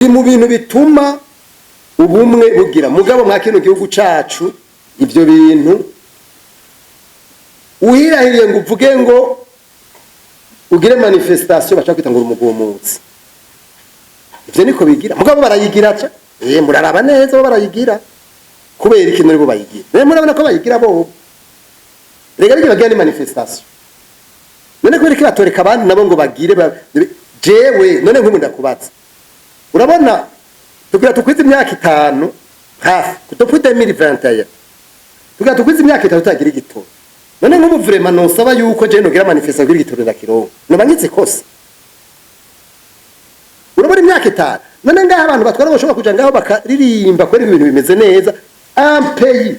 Biri mu bintu bituma ubumwe bugira. Mugabo mwa kino gihugu cacu, ivyo bintu uhirahiriye ngo uvuge ngo ugire manifestation, baca kwita ngo uri umugumutsi. Ivyo niko bigira, mugabo barayigira ca. Muraraba neza, bo barayigira kubera ikintu nibo bayigira. Rero murabona ko bayigira bo, rega bijya bagira ni manifestation. None kubera iki batoreka abandi nabo ngo bagire? Jewe none nk'ubu ndakubaza, urabona tugira tukwize imyaka 5 hafi depuis 2021, tugira tukwize imyaka 3 tutagira igitoro. None nk'ubu vraiment nosaba yuko je nogira manifestation kugira igitoro ndakironka, noba ngize ikosa? Urabona imyaka 5, none ngaho abantu batwara bashobora kuja ngaho bakaririmba kubera ibintu bimeze neza. Un pays,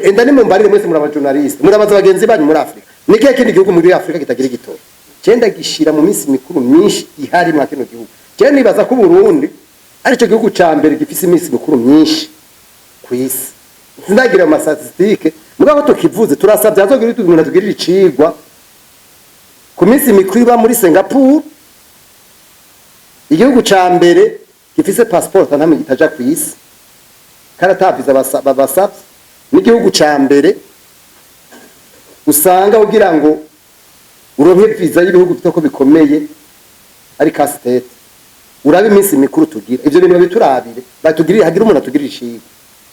enda ni mumbarire mwese, muri abajournaliste, murabaza bagenzi banyu muri Afrika, ni kihe kindi gihugu muri Afrika kitagira igitoro? Je ndagishira mu minsi mikuru myinshi ihari mwa kino gihugu. Je nibaza ko Burundi ari cyo gihugu ca mbere gifise iminsi mikuru myinshi kw'isi. Sindagira ama statistiques, mugabo tukivuze turasabye hazogira umuntu atugirira icigwa ku minsi mikuru iba muri Singapore, igihugu ca mbere gifise passport ntamwe itaja kw'isi kandi ata visa babasavye, n'igihugu ca mbere usanga kugira ngo uronke visa y'ibihugu bito ko bikomeye ari casse-tête. Urabe iminsi mikuru tugira, ivyo bintu babiturabire, batugirire, hagira umuntu atugirira icigwa.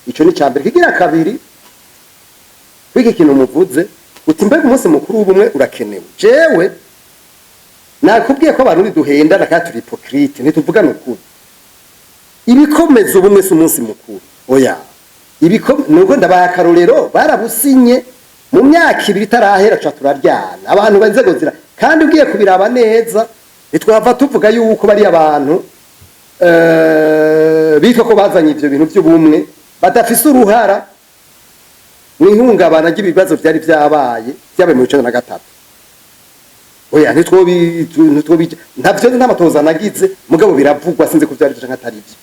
Ico ni ca mbere. Kigira kabiri, wiki kintu muvuze uti: "Mbega umunsi mukuru w'ubumwe urakenewe?" Jewe nakubwiye ko Abarundi duhendana kandi turi hypocrite, ntituvugana ukuri. Ibikomeza ubumwe si umunsi mukuru, oya. Nuko ndabaha akarorero: barabusinye, mu myaka 2 itarahera ca turaryana, abantu banzego zira. Kandi ugiye kubiraba neza, ntitwava tuvuga yuko bari abantu bitwa ko bazanye ivyo bintu by'ubumwe badafise uruhara mu ihungabana ry'ibibazo vyari vyabaye mu 93. Oya, ntitwobi ntavyo, nta matoza nagize, mugabo biravugwa, sinzi ko vyari canke atari vyo.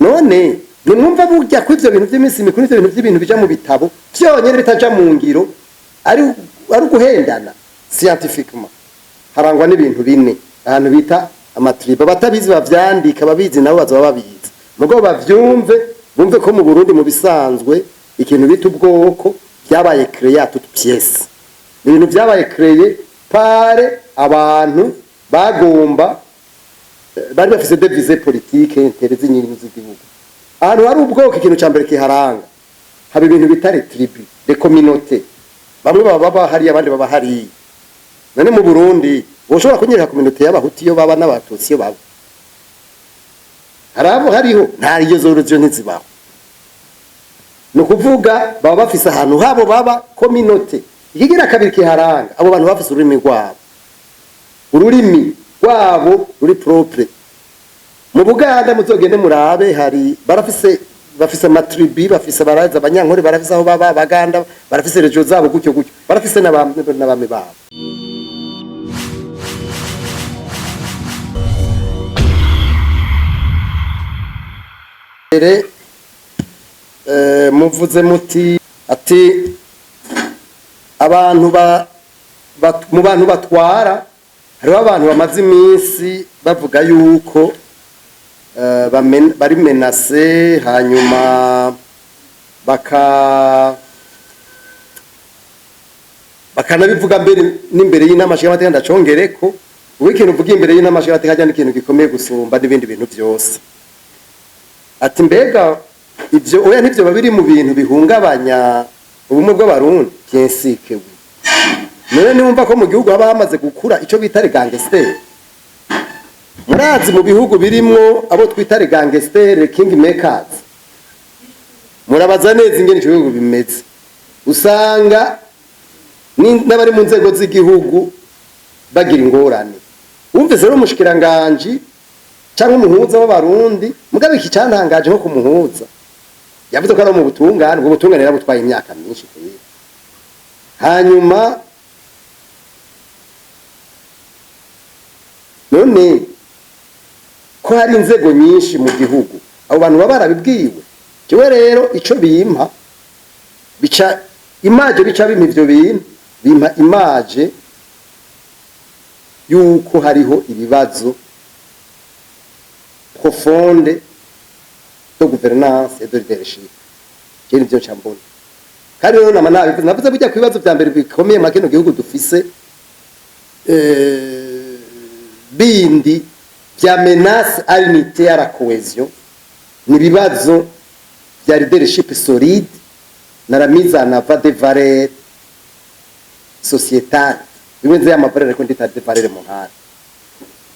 None nimwumva burya ko ivyo bintu vy'iminsi mikuru, ivyo bintu vy'ibintu bija mu bitabo vyonyene bitaja mu ngiro, ari uguhendana? Scientifiquement harangwa n'ibintu bine ahantu bita amatribu. Abatabizi bavyandika, ababizi nabo bazoba babizi, mugabo bavyumve, bumve ko mu Burundi mu bisanzwe ikintu bita ubwoko vyabaye créé à toutes pièces. Ni ibintu vyabaye créé par abantu bagomba bari bafise des visées politiques, intérêts z'inyungu z'igihugu. Ahantu hari ubwoko, ikintu ca mbere kiharanga, haba ibintu bita les tribus, les communautés. Bamwe baba baba hariya, abandi baba hariya. None mu Burundi woshobora kunyereka communauté y'Abahutu iyo baba n'Abatutsi iyo baba? Hari abo hariho? Nta, iyo zoro ntizibaho. Ni ukuvuga baba bafise ahantu habo baba, communauté. Ikigira kabiri kiharanga, abo bantu bafise ururimi rwabo, ururimi rwabo ruri propre. Mu Buganda muzogende murabe, hari barafise, bafise amatribu, bafise baraza Abanyankore barafise aho baba, Abaganda barafise régions zabo, gutyo gutyo, barafise n'abami babo. Mbere muvuze muti ati abantu mu bantu batwara hariho abantu bamaze iminsi bavuga yuko bari menacés, hanyuma bakanabivuga mbere n'imbere y'Inama Nshingamateka. Ndacongereko ubu: ikintu uvuga imbere y'Inama Nshingamateka hajya n'ikintu gikomeye gusumba n'ibindi bintu byose. Ati: "Mbega ivyo oya ntivyo biri mu bintu bihungabanya ubumwe bw'Abarundi?" Bien sûr que oui. None niwumva ko mu gihugu haba hamaze gukura ico bita les gangsters? Murazi mu bihugu birimwo abo twita les gangsters, king makers, murabaza neza ingene ico bihugu bimeze, usanga n'abari mu nzego z'igihugu bagira ingorane. Wumvise rero umushikiranganji cyangwa umuhuza w'Abarundi, mugabo iki cyantangaje nko kumuhuza yavuze ko ari mu butungane, ubwo butungane yarabutwaye imyaka myinshi kwera. Hanyuma none ko hari inzego nyinshi mu gihugu, abo bantu baba barabibwiwe? Jewe rero ico bimpa, bica image, bica bimpa ivyo bintu, bimpa image yuko hariho ibibazo. profonde de gouvernance et de leadership. Je nivyo nca mbona. Kandi rero nama nabivuze, navuze burya ku bibazo vya mbere bikomeye mwa kino gihugu dufise, bindi vya menace à l'unité, à la cohésion, ni ibibazo vya leadership solide na la mise en avant des valeurs sociétales. Bimwe nzi ama valeurs, ariko ndita des valeurs mu ntara.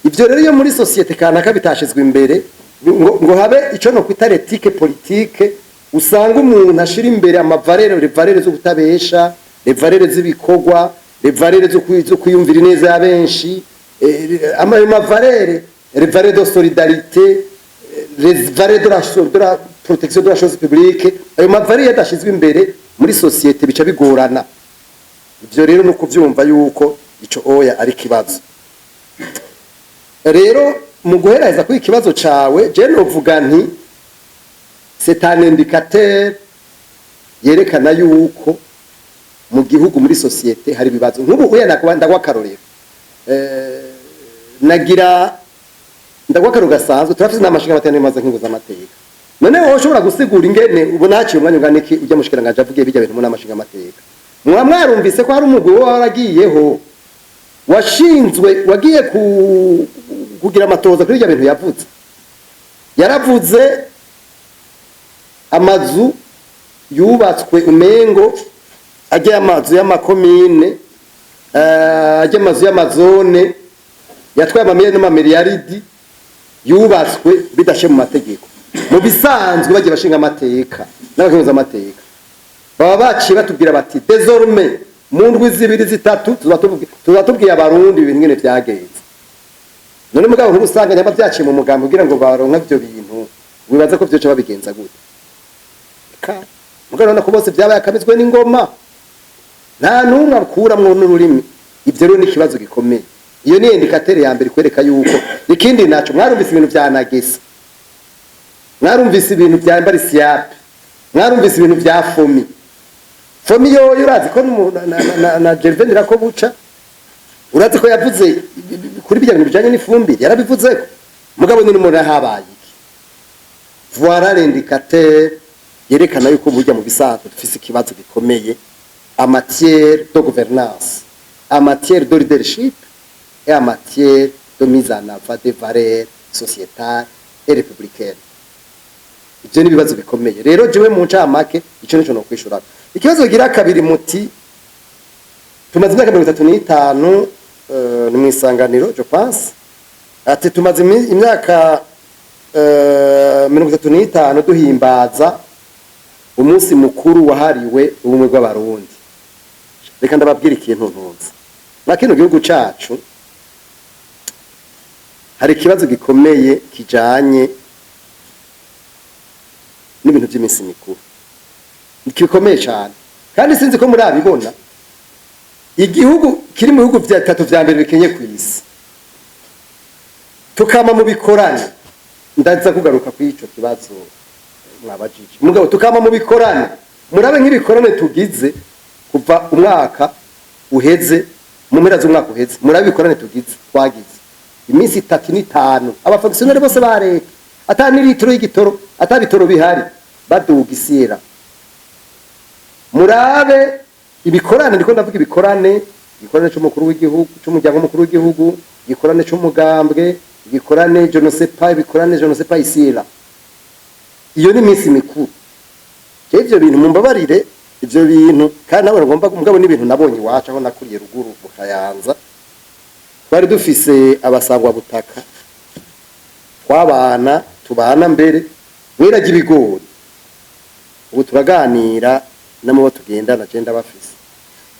Ivyo rero iyo muri société kanaka bitashizwe imbere ngo habe ico no kwita l'éthique politique, usanga umuntu ashira imbere ama valeurs, les valeurs zo kutabesha, les valeurs z'ibikorwa, les valeurs zo kwiyumvira ineza ya benshi, ama valeurs, les valeurs de solidarité, les valeurs de la protection de la chose publique. Ayo ma valeurs yadashizwe imbere muri société, bica bigorana. Ivyo rero no kuvyumva yuko ico oya ari kibazo. Rero mu guheraheza kuri ikibazo cawe, je novuga nti c'est un indicateur yerekana yuko mu gihugu, muri société, hari ibibazo. Nk'ubu uya ndagwa akarorero, nagira ndagwa akarorero gasanzwe. Turafise n'amashinga amateka n'imanza nkingo z'amateka. None wowe ushobora gusigura ingene ubona haciye umwanya ungana iki ujya mushikiranganje avugiye bijya bintu mu n'amashinga amateka? Mwa mwarumvise ko hari umugwi wowe waragiyeho washinzwe, wagiye kugira amatoza kuri ibyo bintu yavuze? Yaravuze amazu yubatswe, umengo ajya amazu y'amakomine, ajya amazu y'amazone yatwaye amamiliyoni n'amamiliyaridi, yubatswe bidashe mu mategeko. Mu bisanzwe bagiye bashinga amateka n'abakemuza amateka baba baciye batubwira bati: "Désormais, mu ndwi 2, 3 tuzoba tubwiye Abarundi ibintu ingene vyagenze." None mugabo nk'ubu usanga nyamba vyaciye mu mugambi kugira ngo baronke ivyo bintu, wibaza ko vyoca babigenza gute? Ka mugabo urabona ko bose vyabaye akamizwe n'ingoma, nta n'umwe akuramwo n'ururimi. Ivyo rero ni ikibazo gikomeye. Iyo ni indicateur ya mbere ikwereka yuko. Ikindi naco, mwarumvise ibintu vya Nagesa, mwarumvise ibintu vya Mbarisiyape, mwarumvise ibintu vya FOMI. FOMI yoyo urazi ko na Gervais Ndirakobuca, urazi ko yavuze kuri bijya bintu bijanye n'ifumbire, yarabivuzeko. Mugabo nyine umuntu habaye iki? Voilà l'indicateur yerekana yuko burya mu bisanzwe dufise ikibazo gikomeye en matière de gouvernance, en matière de leadership et en matière de mise en avant des valeurs sociétales et républicaines. Ivyo ni ibibazo bikomeye. Rero jewe mu ncamake ico nico nokwishura. Ikibazo gira kabiri, muti tumaze imyaka 35, ni mw'isanganiro je pense, ati tumaze imyaka 35 duhimbaza umunsi mukuru wahariwe ubumwe bw'Abarundi. Reka ndababwira ikintu ntunze. Mwa kino gihugu cacu hari ikibazo gikomeye kijanye n'ibintu by'iminsi mikuru, gikomeye cyane, kandi sinzi ko murabibona. Igihugu kiri mu bihugu bitatu vya mbere bikenye ku isi, tukama mu bikorane. Ndaza kugaruka kuri ico kibazo mwabajije, mugabo tukama mu bikorane. Murabe nk'ibikorane tugize kuva umwaka uheze, mu mpera z'umwaka uheze. Murabe ibikorane tugize, twagize iminsi 35, aba fonctionnaires bose ba leta, ata n'ilitiro y'igitoro, ata bitoro bihari, baduga isira. Murabe ibikorane, ndiko ndavuga ibikorane: igikorane c'umukuru w'igihugu, c'umuryango w'umukuru w'igihugu, igikorane c'umugambwe, igikorane je ne sais pas, ibikorane je ne sais pas isira. Iyo ni iminsi mikuru. Jewe ivyo bintu, mumbabarire, ivyo bintu kandi nawe ngomba, mugabo n'ibintu nabonye iwacu aho nakuriye ruguru mu Kayanza. Twari dufise abasangwa butaka twabana, tubana mbere mwiraga ibigori. Ubu turaganira n'abo tugendana, je ndabafise,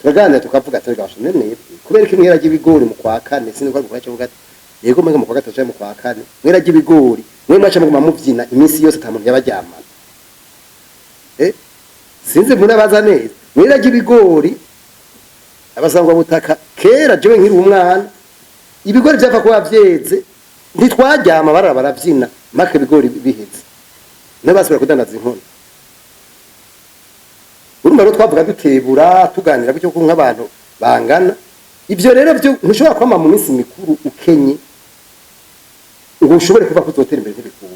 turaganira tukavuga ati: "Gasho none mwebwe kubera ko mwiraga ibigori mu kwa kane?" Sinzi ko kwa cyo ati yego, mwe mu kwa gatatu canke mu kwa kane mwiraga ibigori, mwe mwaca muguma muvyina iminsi yose, ata muntu yabaryamana. Sinzi murabaza neza. Mwiraga ibigori abasangwa butaka kera, jewe nkiri umwana, ibigori vyapfa kuba vyeze, ntitwaryama, barara baravyina mpaka ibigori biheze, niho basubira kudandaza inkono. Urumva rero twavuga dutebura, tuganira gutyo ko nk'abantu bangana. Ivyo rero byo ntushobora kwama mu minsi mikuru ukenye ngo ushobore kuva kuzotera imbere, ntibikunda.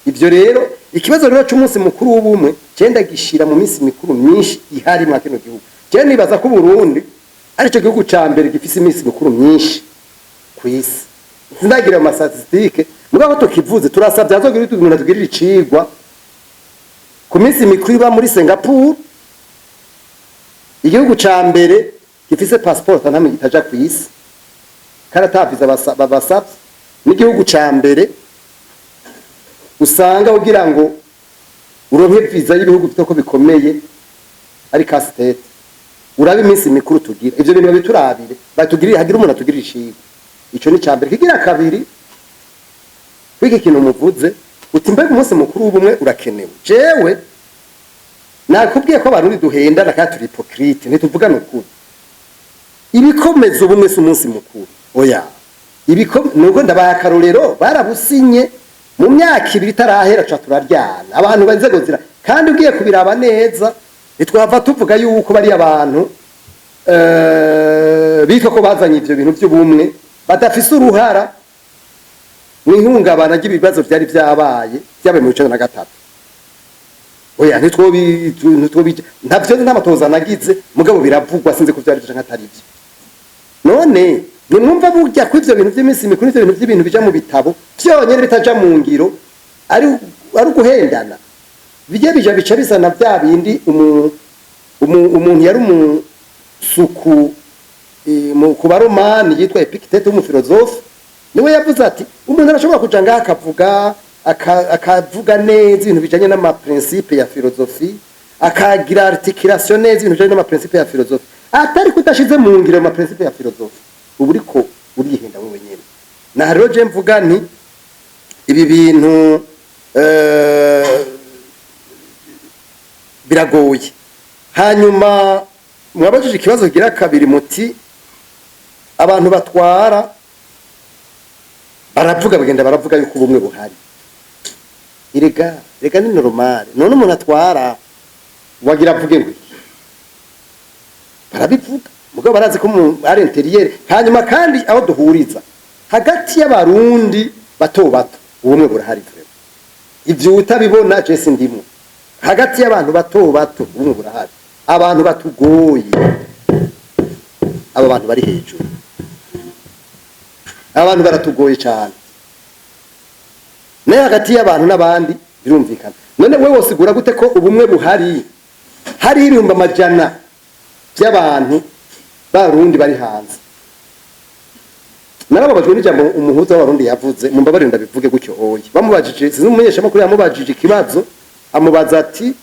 Ivyo rero, ikibazo rero c'umunsi mukuru w'ubumwe cenda gishira mu minsi mikuru myinshi ihari mwa kino gihugu. Je nibaza ko Burundi arico gihugu ca mbere gifise iminsi mikuru myinshi kw'isi. Sindagira mu ma statistiques, mugabo tukivuze turasabye hazogira umuntu atugirira icigwa ku minsi mikuru iba muri Singapore, igihugu ca mbere gifise passport ntamwe itaja kw'isi kandi ata visa babasavye, n'igihugu ca mbere usanga kugira ngo uronke visa y'ibihugu bito ko bikomeye ari casse-tête. Urabe iminsi mikuru tugira, ivyo bintu babiturabire, batugirire, hagira umuntu atugirira icigwa. Ico ni ca mbere. Kigira kabiri, kwiki kintu muvuze uti: "Mbega umunsi mukuru w'ubumwe urakenewe?" Jewe nakubwiye ko Abarundi duhendana kandi turi hypocrite, ntituvugana ukuri. Ibikomeza ubumwe si umunsi mukuru, oya. Nuko ndabaye akarorero, barabusinye mu myaka 2 itarahera ca turaryana abantu banzego zira. Kandi ugiye kubiraba neza, ntitwava tuvuga yuko bari abantu bitwa ko bazanye ivyo bintu by'ubumwe badafise uruhara mu ihungabana ry'ibibazo vyari vyabaye mu 93. Oya, ntitwobi ntavyo, nta matoza nagize, mugabo biravugwa, sinzi ko vyari vyo canke atari vyo. None nimwumva burya ko ivyo bintu vy'iminsi mikuru, ivyo bintu vy'ibintu bija mu bitabo vyonyene bitaja mu ngiro, ari uguhendana, bijye bija bica bisa na vya bindi umuntu yari umusuku ku Baromani yitwa Epictete w'umufilozofe, niwe yavuze ati: "Umuntu arashobora kuja ngaha akavuga akavuga neza ibintu bijanye n'ama principes ya philosophie, akagira articulation neza ibintu bijanye n'ama principes ya philosophie, atari kudashize mu ngiro ama principes ya philosophie, uba uriko urihenda wewe nyene." Na rero je mvuga nti ibi bintu biragoye. Hanyuma mwabajije ikibazo kigira kabiri muti: "Abantu batwara baravuga, bagenda baravuga yuko ubumwe buhari." Erega rega ni normal. None umuntu atwara wagira avuge ngo iki? Barabivuga, mugabo barazi ko mu ari intérieur. Hanyuma kandi aho duhuriza hagati y'Abarundi bato bato, ubumwe burahari vraiment. Ivyo utabibona, je sindimwo. Hagati y'abantu bato bato ubumwe burahari. Abantu batugoye, aba bantu bari hejuru, abantu baratugoye cyane. Nayo hagati y'abantu n'abandi birumvikana. None wewe wosigura gute ko ubumwe buhari, hari ibihumbi amajana by'abantu b'Abarundi bari hanze? Narababajwe n'ijambo umuhuza w'Abarundi yavuze, mumbabarire ndabivuge gutyo. Oye, bamubajije, sinzi umumenyeshamakuru yamubajije ikibazo, amubaza ati: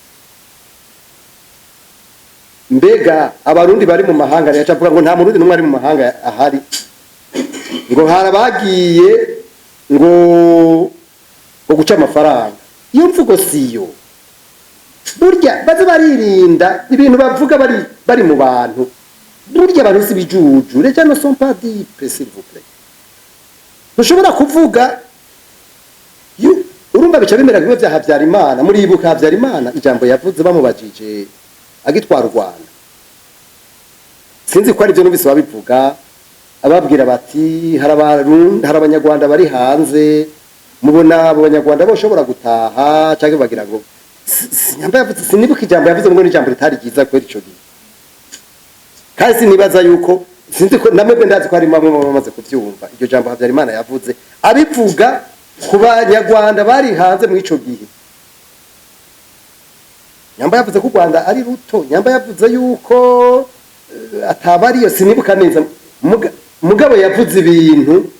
"Mbega Abarundi bari mu mahanga?" Yaca avuga ngo nta Murundi n'umwe ari mu mahanga ahari, ngo harabagiye ngo guca amafaranga. Iyo mvugo siyo. Burya baze baririnda ibintu bavuga bari mu bantu. Burya abantu si bijuju, les gens ne sont pas dupes, s'il vous plaît. Ntushobora kuvuga urumva bica bimera bimwe vya Habyarimana. Muribuka Habyarimana ijambo yavuze bamubajije agitwara u Rwanda? Sinzi ko ari byo numvise babivuga, ababwira bati: "Hari Abanyarwanda bari hanze, mubona abo Banyarwanda boshobora gutaha?" Cyangwa bagira ngo nyamba yavuze, sinibuka ijambo yavuze ngo n'ijambo ritari ryiza kwera ico gihe. Kandi sinibaza yuko, sinzi ko namwebwe, ndazi ko harimo bamwe bamaze kuvyumva iryo jambo Habyarimana yavuze, abivuga ku Banyarwanda bari hanze muri ico gihe. Nyamba yavuze ko u Rwanda ari ruto, nyamba yavuze yuko ataba ariyo, sinibuka neza. Mugabo yavuze ibintu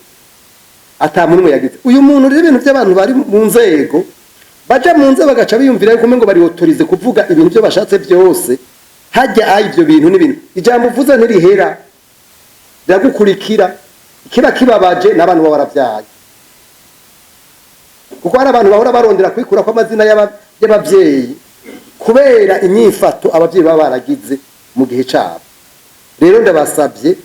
ata muntu umwe yagize. Uyu muntu rero, ibintu by'abantu bari mu nzego, baja mu nzego bagaca biyumvira yuko umengo bari autorisés kuvuga ibintu byo bashatse byose hajya. Ayi, ibyo bintu n'ibintu, ijambo uvuze ntirihera, riragukurikira. Kiba kibabaje n'abantu baba baravyaye, kuko hari abantu bahora barondera kwikura ko amazina y'abavyeyi kubera inyifato abavyeyi baba baragize mu gihe cabo. Rero ndabasabye,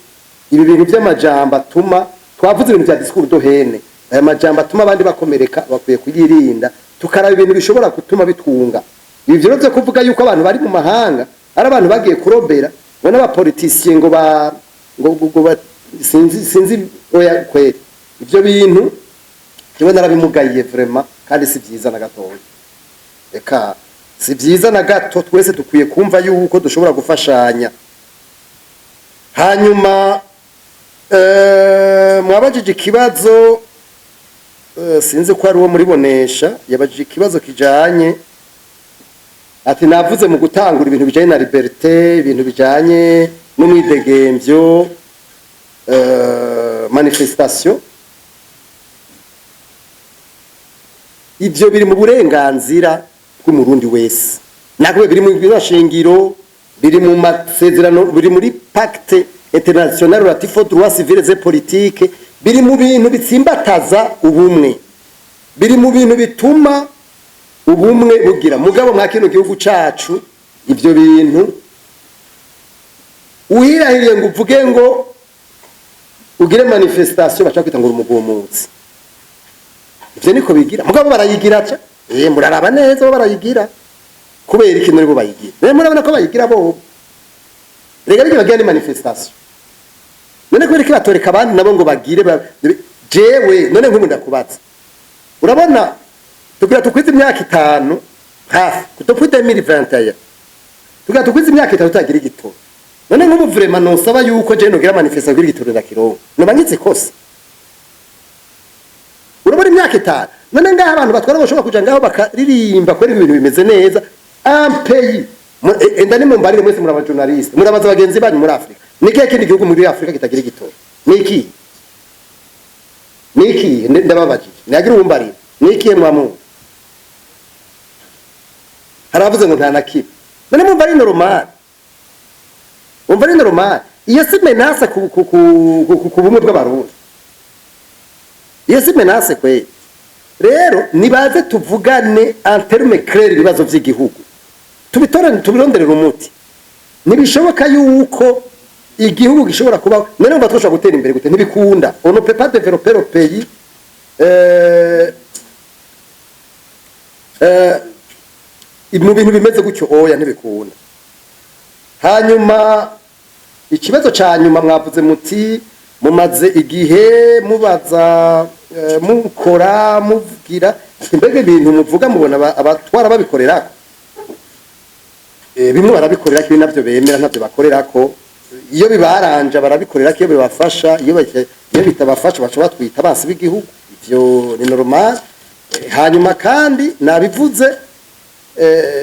ibi bintu by'amajambo atuma, twavuze ibintu bya discours de haine, aya majambo atuma abandi bakomereka bakwiye kuyirinda, tukaraba ibintu bishobora gutuma bitwunga. Ibi rero byo kuvuga yuko abantu bari mu mahanga ari abantu bagiye kurobera, ngo n'aba politiciens, ngo ba ngo sinzi, sinzi, oya kweri, ivyo bintu jewe narabimugayiye vraiment. Kandi si vyiza na gatoya, eka si vyiza na gato. Twese dukwiye kumva yuko dushobora gufashanya. Hanyuma mwabajije ikibazo, sinzi ko ari uwo muri Bonesha yabajije ikibazo kijanye, ati navuze mu gutangura ibintu bijanye na liberté, ibintu bijanye n'umwidegemvyo, manifestation. Ivyo biri mu burenganzira bw'Umurundi wese, ntabwo biri mu shingiro, biri mu masezerano, biri muri Pacte international relatif aux droits civils et politiques, biri mu bintu bitsimbataza ubumwe, biri mu bintu bituma ubumwe bugira. Mugabo mwa kino gihugu cacu, ivyo bintu uhirahiriye ngo uvuge ngo ugire manifestation, baca kwita ngo uri umugumutsi. Ivyo niko bigira, mugabo barayigira ca. Muraraba neza, bo barayigira. Kubera ikintu nibo bayigira rero, murabona ko bayigira bo. Rega bijya bagira ni manifestation. None kubera iki batoreka abandi nabo ngo bagire? Jewe none nk'ubu ndakubaza, urabona tugira tukwize imyaka 5 hafi depuis 2021, tugira tukwize imyaka 3 tutagira igitoro. None nk'ubu vraiment nosaba yuko je nogira manifestation kugira igitoro ndakironka, noba ngize kose? Urabona imyaka 5, none ngaho abantu batwara bashobora kuja ngaho bakaririmba kubera ibintu bimeze neza. Un pays, enda ni mumbarire mwese, muri abajournaliste, murabaza bagenzi banyu muri Afrika, ni ikihe kindi gihugu muri Afrika kitagira igitoro? Ni iki? Ni iki? Ndababajije, ntiyagira uwumbarira. Ni ikihe mwamungu? Haravuze ngo nta na kimwe. None mumva ari normal? Mumva ari normal? Iyo si menace ku bumwe bw'Abarundi? Iyo si menace kweli? Rero nibaze tuvugane en terme clair ibibazo vy'igihugu, tubitore, tubironderere umuti. Ntibishoboka yuko igihugu gishobora kuba, none umva twashobora gutera imbere gute? Ntibikunda. On ne peut pas développer le pays mu bintu bimeze gutyo. Oya, ntibikunda. Hanyuma ikibazo ca nyuma, mwavuze muti mumaze igihe mubaza, mukora, muvugira ati mbega ibintu muvuga mubona abatwara babikorerako? Bimwe barabikorera, ibi navyo bemera ntavyo bakorerako. Iyo bibaranja barabikorera, iyo bibafasha. Iyo bitabafasha baca batwita basi b'igihugu. Ivyo ni normal. Hanyuma kandi nabivuze,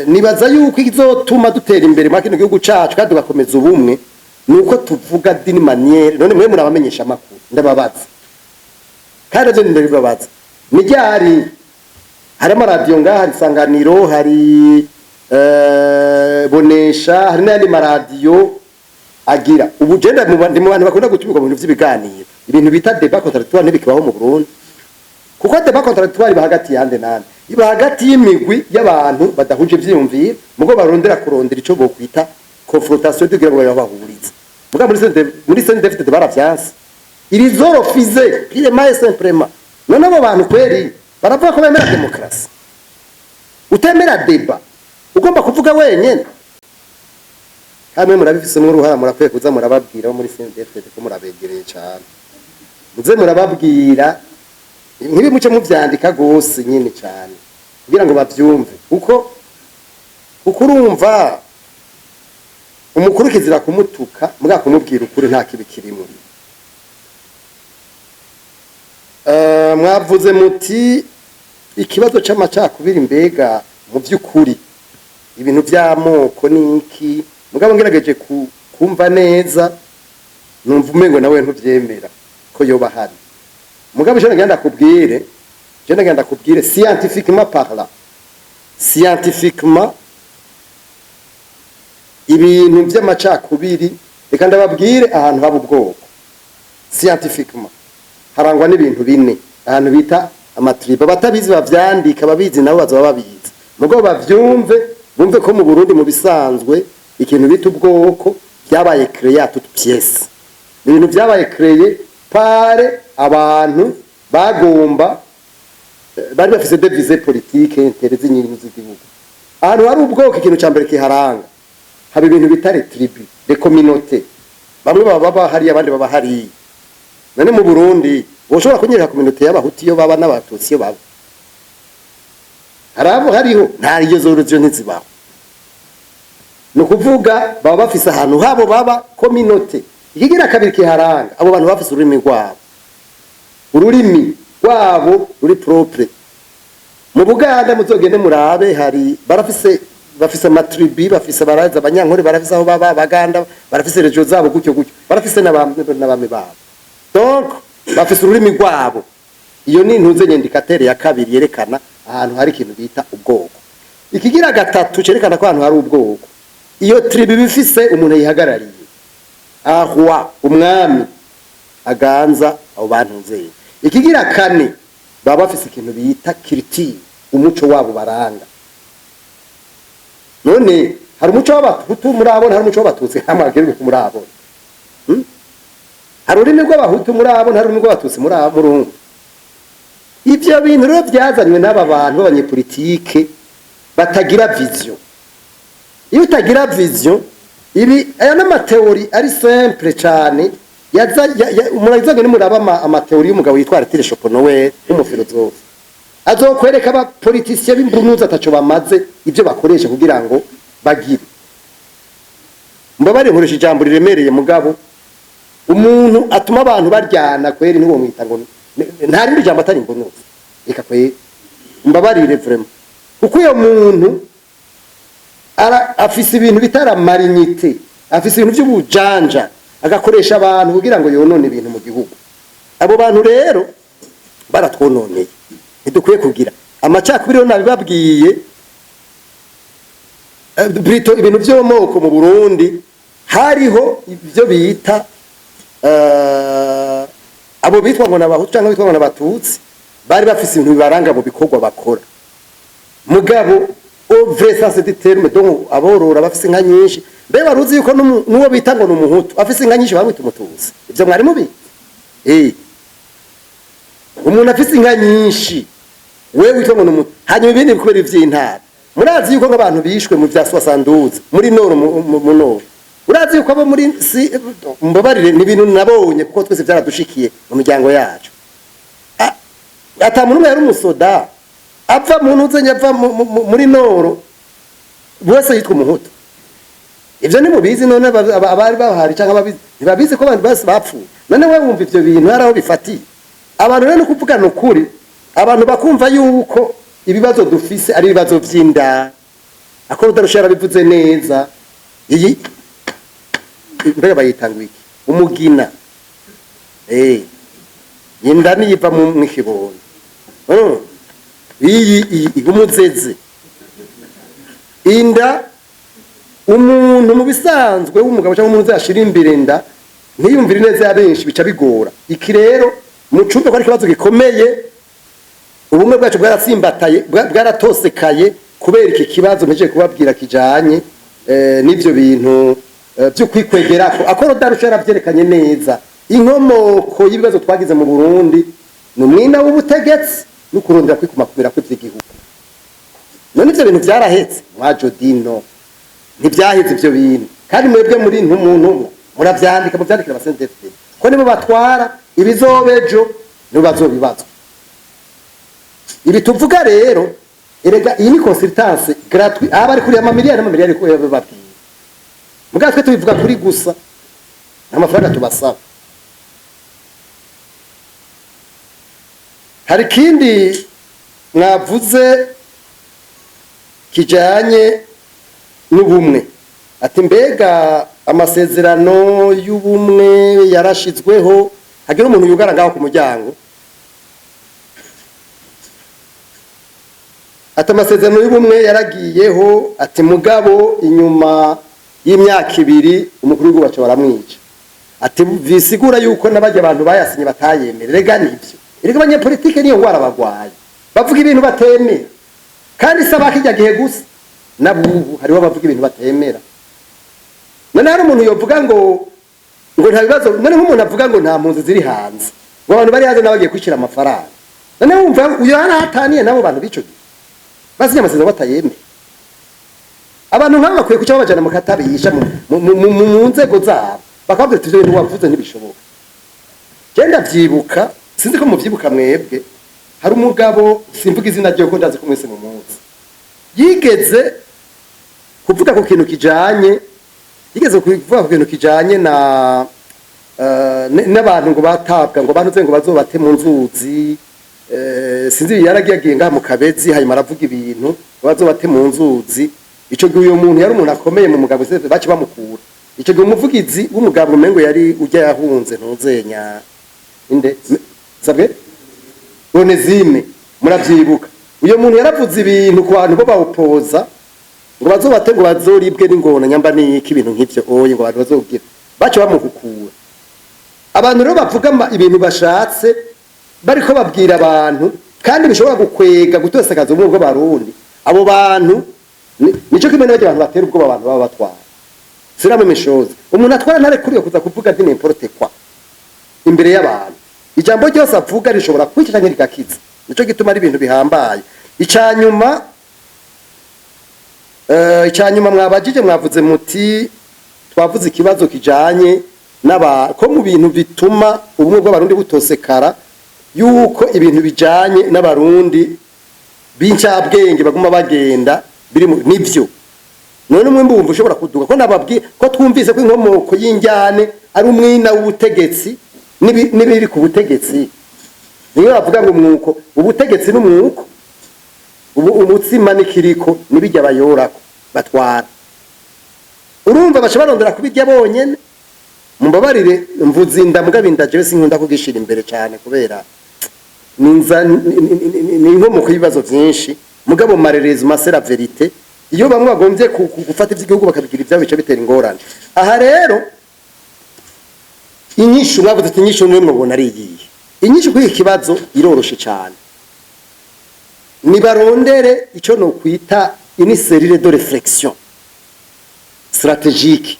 nibaza yuko izotuma dutera imbere muri kino gihugu cacu kandi tugakomeza ubumwe nuko tuvuga d'une manière. None mwe murabamenyesha amakuru, ndababaza, kandi navyo ndabibabaza: ni ryari hari amaradiyo ngaha? Hari Isanganiro, hari Bonesha, hari n'ayandi maradiyo agira. Ubu je ndi mu bantu bakunda gutumirwa mu bintu vy'ibiganiro. Ibintu bita débat contradictoire ntibikibaho mu Burundi, kuko débat contradictoire iba hagati yande nande? Iba hagati y'imigwi y'abantu badahuje ivyiyumviro, mugo barondera kurondera ico bokwita confrontation kugira ngo babahurize. Muga muri CNDD-FDD baravyanse, ils ont refusé purement et simplement. None abo bantu kweri baravuga ko bemera demokarasi? Utemera débat, ugomba kuvuga wenyene. Hamwe murabifisemwo uruhara, murakwiye kuza murababwira bo muri CNDD-FDD ko murabegereye cane, muze murababwira ntibimuce muvyandika gose nyene cane kugira ngo bavyumve, kuko urumva umukuru kizira kumutuka, mbwa kumubwira ukuri nta kibi kirimo. Mwavuze muti ikibazo c'amacakubiri, mbega mu vy'ukuri ibintu vy'amoko niki? Mugabo ngerageje kumva neza, numva umengo nawe ntuvyemera ko yoba ahari. Mugabo je ndagenda kubwire, scientifiquement parlant, scientifiquement, ibintu vy'amacakubiri, reka ndababwire, ahantu haba ubwoko, scientifiquement, harangwa n'ibintu bine. Ahantu bita amatribus, abatabizi bavyandika, ababizi nabo bazoba babizi, mugabo bavyumve, bumve ko mu Burundi mu bisanzwe ikintu bita ubwoko byabaye créé à toutes pièces. Ni ibintu vyabaye créé par abantu bagomba, bari bafise des visées politiques, intérêts z'inyungu z'igihugu. Ahantu hari ubwoko, ikintu ca mbere kiharanga, haba ibintu bita les tribus, les communautés. Bamwe baba baba hariya, abandi baba hariya. None mu Burundi woshobora kunyereka communauté y'Abahutu iyo baba n'Abatutsi iyo baba? Hari abo hariho nta iryo zoro ntizibaho. Ni ukuvuga baba bafise ahantu habo baba communauté. Ikigira kabiri kiharanga, abo bantu bafise ururimi rwabo, ururimi rwabo ruri propre. Mu Buganda muzogende murabe, hari barafise, bafise ama tribus, bafise baraza Abanyankore, barafise aho baba, Abaganda barafise régions zabo, gutyo gutyo, barafise n'abami babo. Donc bafise ururimi rwabo. Iyo ni intuze indicateur ya kabiri yerekana ahantu hari ikintu bita ubwoko. Ikigira gatatu cerekana ko ahantu hari ubwoko, iyo tribu bifise umuntu yihagarariye, ahwa umwami aganza abo bantu nzeye. Ikigira kane, baba bafise ikintu bita culture, umuco wabo baranga. None hari umuco w'Abahutu murabona? Hari umuco w'Abatutsi hamwe murabona? Hari ururimi rw'Abahutu murabona? Hari ururimi rw'Abatutsi murumva? Ivyo bintu rero vyazanywe n'aba bantu b'abanyepolitike batagira vision. Iyo utagira vision, ibi aya n'ama théories ari simple cane. Yaza murabizanye, nimuraba ama théories y'umugabo yitwa Arthur Schopenhauer w'umu philosophe, azokwereka aba politiciens b'imbunuza ataco bamaze, ivyo bakoresha kugira ngo bagire. Mbabare nkoresha ijambo riremereye, mugabo umuntu atuma abantu baryana kweri ntiwo mwita ngo nta rindi jambo atari imbunuza. Reka kweri, mbabarire vraiment, kuko uyo muntu afise ibintu bitara malignité, afise ibintu by'ubujanja, agakoresha abantu kugira ngo yonone ibintu mu gihugu. Abo bantu rero baratwononeye. Ntidukwiye kugira amacakubiri. Rero nabibabwiye, plutôt ibintu by'amoko mu Burundi, hariho ibyo bita abo bitwa ngo n'Abahutu cyangwa bitwa ngo n'Abatutsi, bari bafise ibintu bibaranga mu bikorwa bakora. Mugabo au vrai sens du terme, donc aborora, bafise inka nyinshi, mbe baruzi yuko n'uwo bita ngo ni Umuhutu afise inka nyinshi bamwita Umututsi? Ivyo mwari mubi? Umuntu afise inka nyinshi, wewe witwa ngo ni Umuhutu. Hanyuma ibindi kubera ivy'intara, murazi yuko nk'abantu bishwe mu vya 72 muri nord, mu nord, urazi yuko abo muri si, mbabarire, ni ibintu nabonye kuko twese byaradushikiye mu miryango yacu. Ata muntu umwe yari umusoda ava mu ntuze, ava muri nord wese yitwa Umuhutu. Ivyo ntimubizi? None abari bahari canke ababizi ntibabizi ko abantu bose bapfuye? None we wumva ivyo bintu hari aho bifatiye? Abantu rero, ni ukuvugana ukuri, abantu bakumva yuko ibibazo dufise ari ibibazo vy'inda. Akora udarusha yarabivuze neza. Iyi mbega bayita ngo iki? Umugina, inda niyiva mu kibondo. Iyi umuzeze inda. Umuntu mu bisanzwe w'umugabo cyangwa umuntu uzashira imbere inda, ntiyumvire neza ya benshi, bica bigora. Iki rero mucumbe ko ari ikibazo gikomeye. Ubumwe bwacu bwaratsimbataye, bwaratosekaye kubera iki kibazo mpejeje kubabwira kijanye n'ivyo bintu byo kwikwegerako. Akoro darusha yaravyerekanye neza. Inkomoko y'ibibazo twagize mu Burundi ni umwina w'ubutegetsi no kurondera kwikumakumira kw'ivy'igihugu. None ivyo bintu vyarahetse? Mwajo dino ntivyaheze ivyo bintu. Kandi mwebwe muri ntumuntu umwe muravyandika, muvyandikira aba CNDD-FDD, ko nibo batwara. Ibizoba ejo nibo bazobibazwa. Ibi tuvuga rero, erega iyi ni consultance gratuit. Aba ari kuri amamiliyari n'amamiliyari ko yababwiye, mugabo twe tubivuga kuri gusa, nta mafaranga tubasaba. Hari ikindi mwavuze kijanye n'ubumwe, ati mbega amasezerano y'ubumwe yarashizweho? Hagira umuntu yugara ngaho ku muryango, ati amasezerano y'ubumwe yaragiyeho, ati mugabo inyuma y'imyaka 2 umukuru w'igihugu baca baramwica, ati bisigura yuko n'abajya abantu bayasinye batayemera. Rega nivyo, erega abanyepolitike niyo ngwara bagwaye, bavuga ibintu batemera. Kandi si abakijya gihe gusa, n'abubu hariho abavuga ibintu batemera. None hari umuntu yovuga ngo nta bibazo? None nk'umuntu avuga ngo nta mpunzi ziri hanze, ngo abantu bari hanze n'abagiye kwicira amafaranga, none wumva uyo yarahataniye n'abo bantu b'ico gihe basinye amasezerano batayemera? Abantu nk'abo bakwiye kuca babajana mu katabisha mu nzego zabo, bakababwira ati ivyo bintu wavuze ntibishoboka. Je ndavyibuka, sinzi ko muvyibuka mwebwe, hari umugabo, simvuga izina ryiwe ko ndazi ko mwese mu munsi. Yigeze kuvuga ku kintu kijanye, yigeze kuvuga ku kintu kijanye na n'abantu ngo batabwa, ngo bantuze, ngo bazobate mu nzuzi. Sinzi, yaragiye, agiye ngaha mu Kabezi, hanyuma aravuga ibintu ngo bazobate mu nzuzi. Ico gihe uyo muntu yari umuntu akomeye mu mugabo, baci bamukura. Ico gihe umuvugizi w'umugabo umengo yari ujya yahunze, ntuzenya inde sabwe Onezime, muravyibuka. Uyo muntu yaravuze ibintu ku bantu bo bawupoza, ngo bazobate, ngo bazoribwe n'ingona, nyamba niki, ibintu nk'ivyo oye, ngo abantu bazogira bace bamuhukura. Abantu rero bavuga ibintu bashatse, bariko babwira abantu, kandi bishobora gukwega gutosekaza ubumwe bw'Abarundi, abo bantu nico kimwe n'abandi bantu batera ubwoba abantu baba batwara. C'est la même chose. Umuntu atwara ntarekuriwe kuza kuvuga di n'importe quoi imbere y'abantu. Ijambo ryose avuga rishobora kwica canke rigakiza. Nico gituma ari ibintu bihambaye. Icanyuma mwabajije, mwavuze muti twavuze ikibazo kijanye n'aba ko mu bintu bituma ubumwe bw'Abarundi butosekara, yuko ibintu bijanye n'Abarundi b'incabwenge baguma bagenda biri nivyo. None umwimbu wumva ushobora kuduga, ko nababwiye ko twumvise ko inkomoko y'injyane ari umwina w'ubutegetsi n'ibiri ku butegetsi? Niyo bavuga ngo umwuko, ubutegetsi n'umwuko, ubu umutsima n'ikiriko nibijya bayorako batwara. Urumva baca barondera kubirya bonyene. Mumbabarire, mvuze inda, mugabo inda jewe sinkunda kugishira imbere cyane, kubera ninza ni inkomoko y'ibibazo byinshi. Mugabo malheureusement, c'est la vérité. Iyo bamwe bagombye gufata iby'igihugu bakabigira ibyabo, bica bitera ingorane. Aha rero inyishu, mwavuze ati inyishu niyo mubona ari iyihe? Inyishu kuri iki kibazo iroroshe cyane. Nibarondere icyo nokwita une cellule de réflexion stratégique.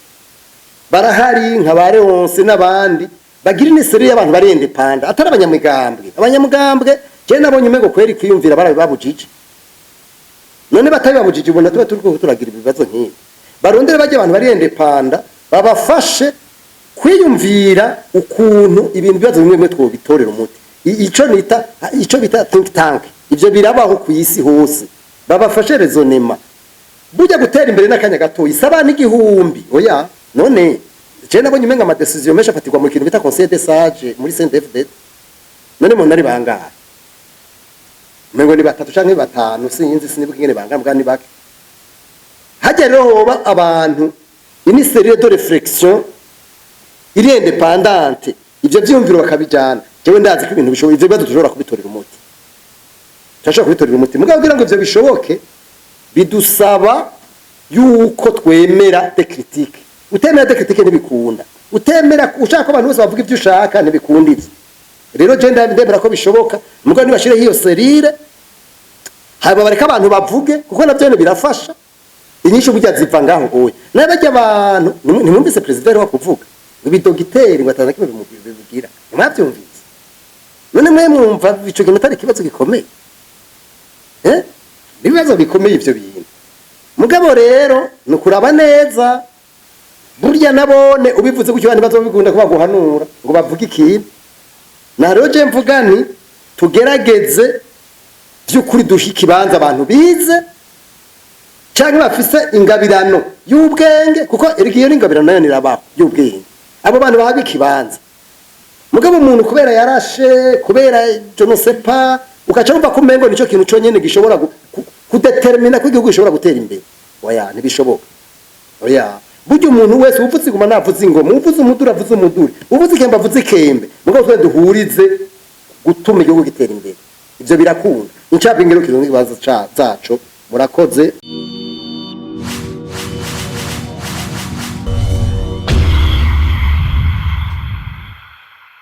Barahari nka ba Leonce n'abandi, bagira une cellule y'abantu bari indépendants, atari abanyamigambwe. Abanyamugambwe je nabonye umengo kweri kwiyumvira barabibabujije. None batabibabujije, ubona tuba turiko turagira ibibazo nk'ibi? Barondere bajya abantu bari indépendants, babafashe kwiyumvira ukuntu ibintu, bibazo bimwe bimwe twobitorera umuti. Ico nita, ico bita think tank, ivyo birabaho ku isi hose. Babafashe raisonnement. Burya gutera imbere n'akanya gato isaba n'igihumbi, oya. None je nabonye umenga ama décisions menshi afatirwa mu kintu bita conseil des sages muri CNDD-FDD. None umuntu ari bangahe? Umengo ni batatu canke batanu, sinzi, sinibuka ingene bangana, mbwa ni bake. Hajya rero hoba abantu, une cellule de réflexion iri indépendante, ivyo vyiyumviro bakabijana. Jewe ndazi ko ibintu bishoboye, ivyo bibazo dushobora kubitorera umuti, turashobora kubitorera umuti. Mugabo kugira ngo ivyo bishoboke, bidusaba yuko twemera des critiques. Utemera des critiques ntibikunda. Utemera, ushaka ko abantu bose bavuga ivyo ushaka, ntibikunda. Ivyo rero je ndemera ko bishoboka. Mugabo nibashireho iyo cellule, hanyuma bareka abantu bavuge, kuko navyo nyene birafasha. Inyishu burya ziva ngaho. Oya, naye barya abantu, ntimwumvise perezida wa kuvuga ngo ibidogiteri ngo atana kimwe bimugira? Ntimwavyumvise? None mwe mwumva ico kintu atari ikibazo gikomeye? Ibibazo bikomeye ivyo bintu. Mugabo rero ni ukuraba neza. Burya nabone ubivuze gutyo, abantu bazobikunda ko baguhanura ngo bavuge ikintu. Na rero je mvuga nti tugerageze vy'ukuri duhe ikibanza abantu bize canke bafise ingabirano y'ubwenge, kuko erega iyo n'ingabirano nayo nirabaho y'ubwenge. Abo bantu bahabwa ikibanza. Mugabo umuntu kubera yarashe, kubera je ne sais pas, ukaca wumva ko umengo nico kintu conyene gishobora kudetermina ko igihugu gishobora gutera imbere, oya, ntibishoboka, oya. Burya umuntu wese, uvuze ingoma navuze ingoma, uvuze umuduri avuze umuduri, uvuze ikembe avuze ikembe, mugabo twe duhurize gutuma igihugu gitera imbere. Ivyo birakunda. Incabwenge rero kironka ikibanza zaco. Murakoze.